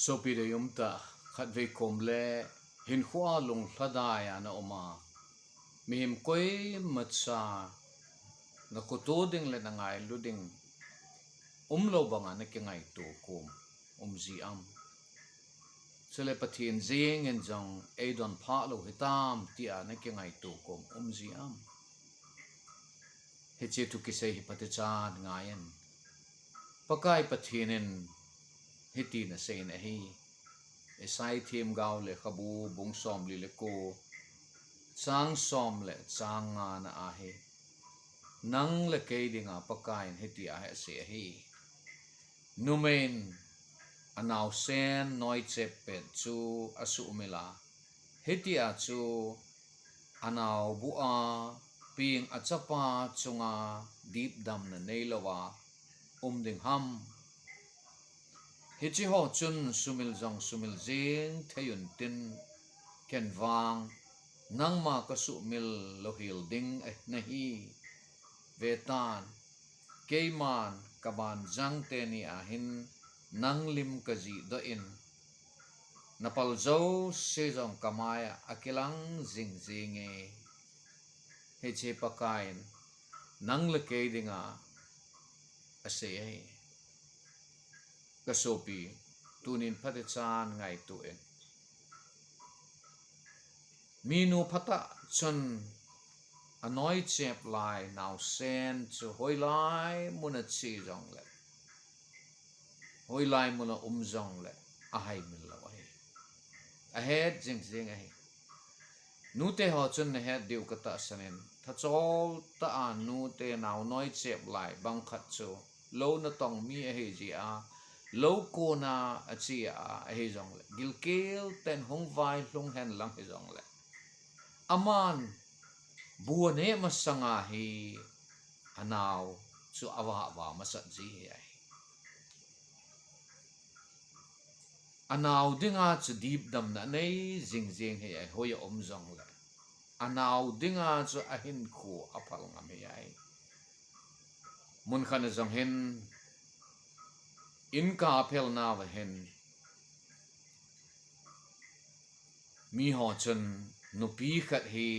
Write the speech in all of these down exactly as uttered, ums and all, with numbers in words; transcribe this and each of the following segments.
Sopi dei umtah, khatvei kom le hinkhoa lunglhadai a na um a, mihem koimacha na khoto ding le na ngailu ding umlou banga na kingaito kom umji am? Chule Pathen jeng in jong eidon phah lou hitam tia na kingaito kom umji am? Hiche thu kisei hi phatechan ngai in. Pakai Pathen in hitin asei in ahi. Isai themgao lekhabu bung somli le ko, chang som le chang nga na ahi. Nang le kei dinga Pakai in hitia hi asei ahi. Numei in anaosen noichep pet chu asuhmil a, hitia chu anaobu a peng achapa chunga dipdamna neilouva um ding ham? Hicheho chun sumil jong sumil jeng thei untin, ken vang nangma kasuhmil louhel ding nahi. Vetan, keiman kabanjang teni a hin nang lim kajihdoh in, napal jouse jong kamai a akilang jingjing e. Hiche Pakai in nang le kei dinga asei ahi. Kasopi, tunin phatechan ngaito in. Minu phatah chun anoichep lai naosen chu hoilai muna che jongle, hoilai muna um jongle ahaimil lou ahi. Ahet jingjing ahi. Nuteho chun nahet diu katahsan in, thachol tah a nute naonoichep lai bangkhat chu lou natong mi ahijeh a, lou kona ache a ahijongle, gilkel tah in hung vailhung henlang hijongle, aman bu aneh masanga hi anao chu avahva masat ji ahi. Anao dinga chu dipdamna nei jingjing ahi, hoi a um jongle. Anao dinga chu ahinkho aphal ngam ahi. Munkhat a jong hin, inkah phelnauva hin, miho chun nupi khat hi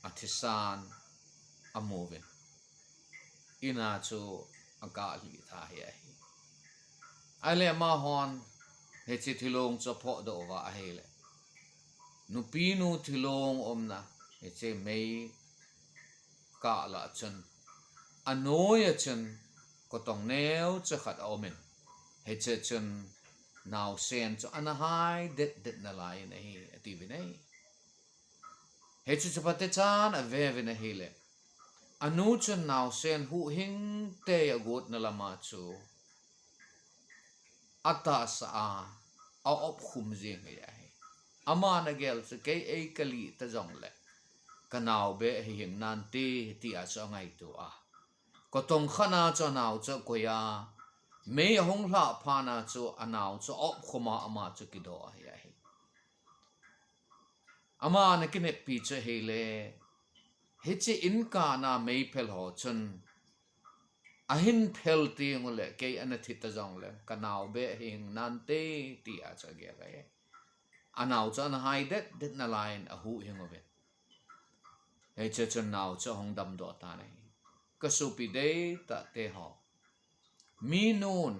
athisan amuvin, in a chu akah lih tha ahi. Ahile amahon hiche thilong chu aphohdoh uva ahile, nupinu thilong umna hiche meikah lah chun, anoi a chun kotong neocha khat aumin, hiche chun naosen chu ana hai detdet nalaiyin ahi, atiuvin ahi. Hiche chu phatechan aveuvin ahile, anu chun naosen huhhing tei agotna lama chu atahsa a aopkhum jing ahi. Aman agel chu, kei ei kalih ta jongle kanao beh hihing nante, tia chu angaito a, kotong khat a chu anao chu akoi a, mei ahung lhah phat a chu anao chu aopkhum a, ama chu kidoh ahi. Aman akineppi chu ahile, hiche inkah a meiphel ho chun ahin phel tengule kei ana thi ta jongle kanao beh hihing nante, tia chu agel ahi. Anao chu ana hai detdet nalaiyin ahuhhing uvin, hiche chun nao chu ahung damdoh tan ahi. Kasopi deitah teho, minun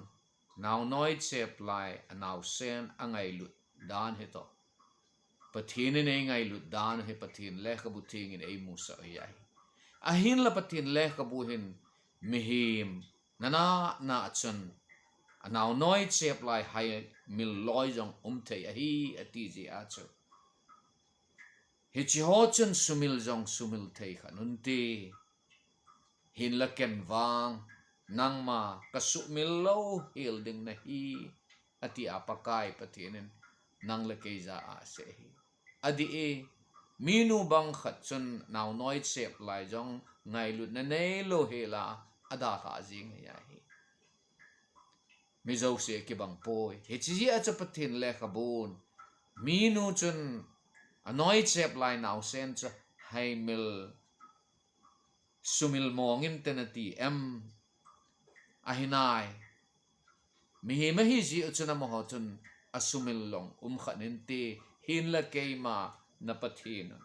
naonoichep lai anaosen angailut dan hitoh, Pathen in eingailut dan hi Pathen lekhabu thengin eimusah ahi. Ahinla Pathen lekhabu hin mihem nana na chun anaonoichep lai haimil loi jong umthei ahi, ati jeh a chu, hicheho chun sumil jong sumil thei khat unte, hinla ken vang nangma kasuhmil louhel ding nahi, atia Pakai Pathen in nang le kei jah a asei ahi. Adih e, minu bangkhat chun naonoichep lai jong ngailutna neilou hela adalhah jing ahi. Mi jouse kibang poi. Hiche jeh a chu Pathen lekhabun minu chun anoichep lai naosen chu haimil sumil mongin ten ati em? Ahinai, mihem ahi jeh u chun amaho chun asumil long um khat in ti, hinla keima na Pathen un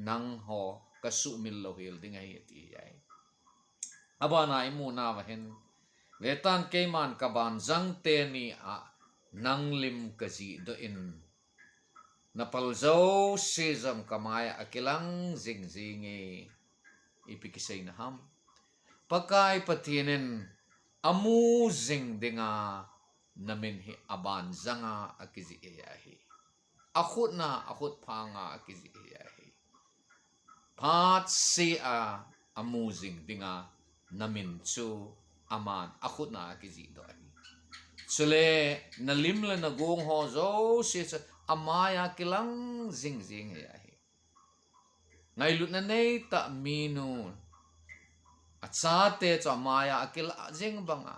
nangho kasumil louhel ding ahi, ati ahi. Abana imu nauva hin, vetan keiman kabanjang teni a nang lim kajihdoh in, napal jouse jong kamai a akilang jingjing e, ipi kiseina ham. Pakai Pathen in amu jing dinga namin hi abanjanga akijih ahi. Akhutna, akhut phanga akijih ahi. Phatsea amu jing dinga namin chu aman akhutna akijihdoh ahi. Chule nalim le nagong ho jouse chu amai a kilang jingjing ahi. Ngailutna neitah minu, achate chu amai a akilah jing banga,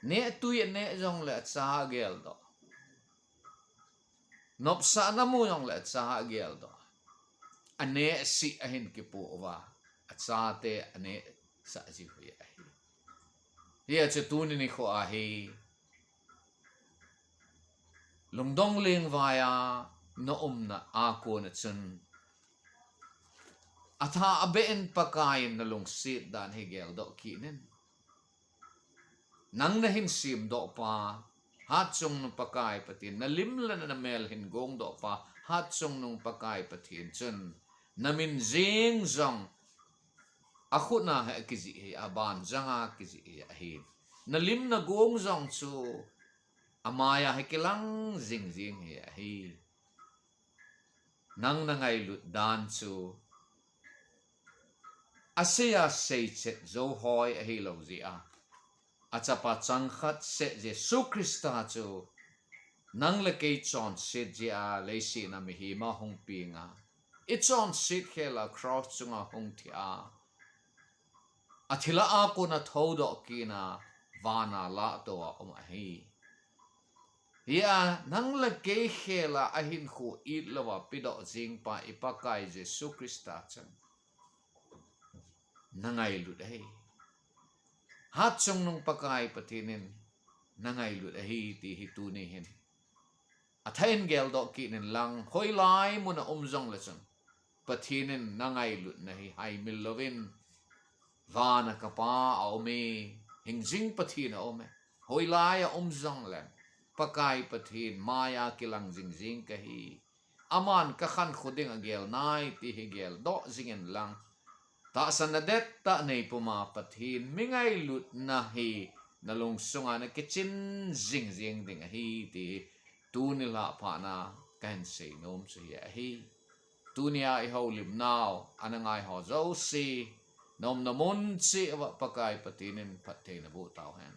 neh tui aneh jongle acha ageldoh. Nopsahna amu jongle acha ageldoh. Aneh sih ahin kipu uva, achate aneh sah jiu ahi. Hijeh chun tuni nikho ahi, lungdong lengvai a naumna a kona chun, atha abeh in Pakai in nalungset dan hi geldoh kit in. Nang nahin semdoh pa, Hatchungnung Pakai Pathen, nalim le namel hin gongdoh pa, Hatchungnung Pakai Pathen chun namin jing jong akhutna hi akijih ahi, abanjanga akijih ahi. Nalim nagong jong chu amai a hi kilang jingjing ahi. Nang nangailut dan chu asei a seichet jou hoi ahilou jeh a, achapa changkhat seh Jesu Christa chu nang le kei chonset jeh a leiset a mihem a hung peng a, ichonset khel a cross chunga hung thi a, athillah a kona thoudoh kit a, vana lahtou a um ahi. Hijeh a nang le kei khel a ahinkho it louva pedoh jing pa i Pakai Jesu Christa chun nangailut ahi. Hatchungnung Pakai Pathen in nangailut ahi ti hi tuni hin athah in geldoh kit in lang, hoilai mun a um jongle chun Pathen in nangailutna hi haimil louvin, vana kapa aume, hingjing Pathen aume, hoilai a um jongle Pakai Pathen mai a kilang jingjing kahi, aman kakhankho ding agel nai ti hi geldoh jing in lang, tahsanna dettah neipuma Pathen mingailutna hi nalungsunga nakichin jingjing ding ahi ti hi tuni lhah phat a kahin seinom chu hi ahi. Tunia ihoulimnau ana ngaiho jouse, naumna mun cheh uva Pakai Pathen in phattheina boh tauhen.